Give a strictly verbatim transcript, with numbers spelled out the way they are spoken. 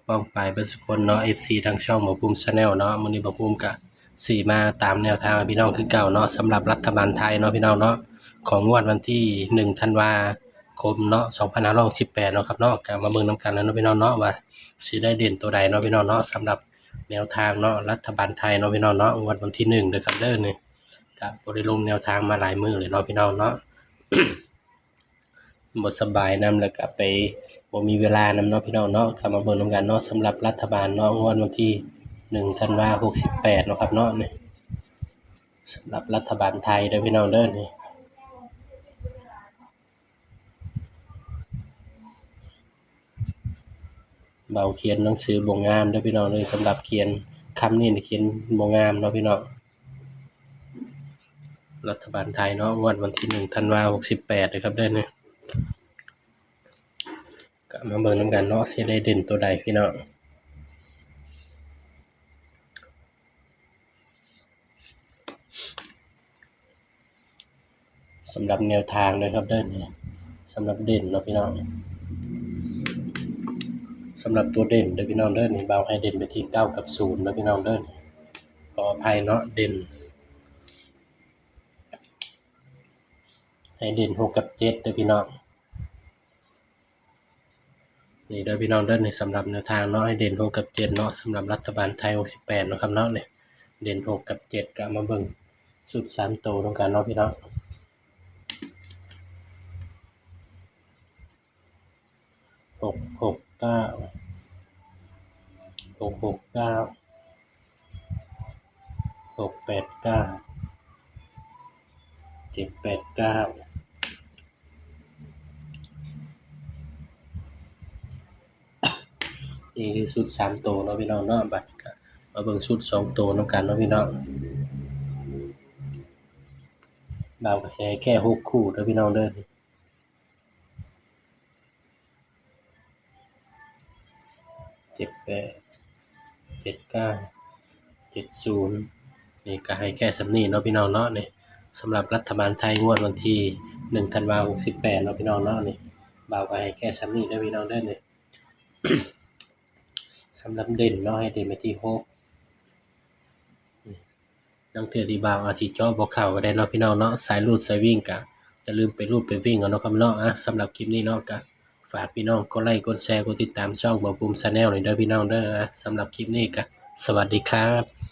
ป้องปายเบิดสุคนเนาะ เอฟซี ทางช่องบ่าวภูมิ Channel เนาะ มื้อนี้บ่าวภูมิก็สิมาตามแนวทางให้พี่น้องคือเก่าเนาะ สำหรับรัฐบาลไทยเนาะพี่น้องเนาะ ของงวดวันที่หนึ่งธันวาคมเนาะ สองพันห้าร้อยหกสิบแปดเนาะครับเนาะ ก็มาเบิ่งนำกันแล้วเนาะพี่น้องเนาะ ว่าสิได้เด่นตัวใดเนาะพี่น้องเนาะ สำหรับแนวทางเนาะ รัฐบาลไทยเนาะพี่น้องเนาะ งวดวันที่หนึ่งเด้อครับเด้อนี่ ก็บ่ได้ลงแนวทางมาหลายมื้อเลยเนาะพี่น้องเนาะ บ่สบายนำ แล้วก็ไปบ่มีเวลานำเนาะพี่น้องเนาะ ก็มาเบิ่งนำกันเนาะ สำหรับรัฐบาลเนาะ งวดวันที่หนึ่งธันวาหกสิบแปดเนาะครับเนาะ นี่ สำหรับรัฐบาลไทยเด้อพี่น้องเด้อ นี่ บ่าวเขียนหนังสือบ่งามเด้อพี่น้องเด้อ สำหรับเขียนคำนี้นี่เขียนบ่งามเนาะพี่น้อง รัฐบาลไทยเนาะ งวดวันที่หนึ่งธันวาหกสิบแปดนะครับเด้อ นี่ ก็มาเบิ่งนำกันเนาะ สิได้เด่นตัวใดพี่น้อง สำหรับแนวทางนะครับเด้อ นี่ สำหรับเด่นเนาะพี่น้อง สำหรับตัวเด่นเด้อพี่น้องเด้อ นี่ บ่าวให้เด่นไปที่เก้ากับศูนย์เด้อพี่น้องเด้อ ขออภัยเนาะ เด่น ให้เด่นหกกับเจ็ดเด้อพี่น้อง นี่เด้อพี่น้องเด้อ นี่สำหรับแนวทางเนาะ ให้เด่นหกกับเจ็ดเนาะ สำหรับรัฐบาลไทยหกสิบแปดเนาะครับเนาะ นี่ เด่นหกกับเจ็ด ก็มาเบิ่งชุดสามตัวนำกันเนาะพี่น้อง หกหกเก้า หกหกเก้า หกแปดเก้า เจ็ดแปดเก้า นี่คือชุดสามตัวเนาะพี่น้องเนาะ บัดนี้ก็มาเบิ่งชุดสองตัวนำกันเนาะพี่น้อง บ่าวก็สิให้แค่หกคู่เด้อพี่น้องเด้อ เจ็ดแปด เจ็ดเก้า เจ็ดศูนย์ นี่ก็ให้แค่ส่ำนี้เนาะพี่น้องเนาะ นี่ สำหรับรัฐบาลไทยงวดวันที่หนึ่งธันวาหกสิบแปดเนาะพี่น้องเนาะ นี่ บ่าวก็ให้แค่ส่ำนี้เด้อพี่น้องเด้อ นี่ สำหรับเด่นเนาะ ให้เด่นไปที่หก ลางเทื่อที่บ่าวอาจสิเจาะบ่เข้าก็ได้เนาะพี่น้องเนาะ สายรูดสายวิ่งก็อย่าลืมไปรูดไปวิ่งเอาเนาะครับเนาะ อ่ะ สำหรับคลิปนี้เนาะ ก็ฝากพี่น้องกดไลค์กดแชร์กดติดตามช่องบ่าวภูมิ Channel หน่อยเด้อพี่น้องเด้อ อ่ะ สำหรับคลิปนี้ก็สวัสดีครับ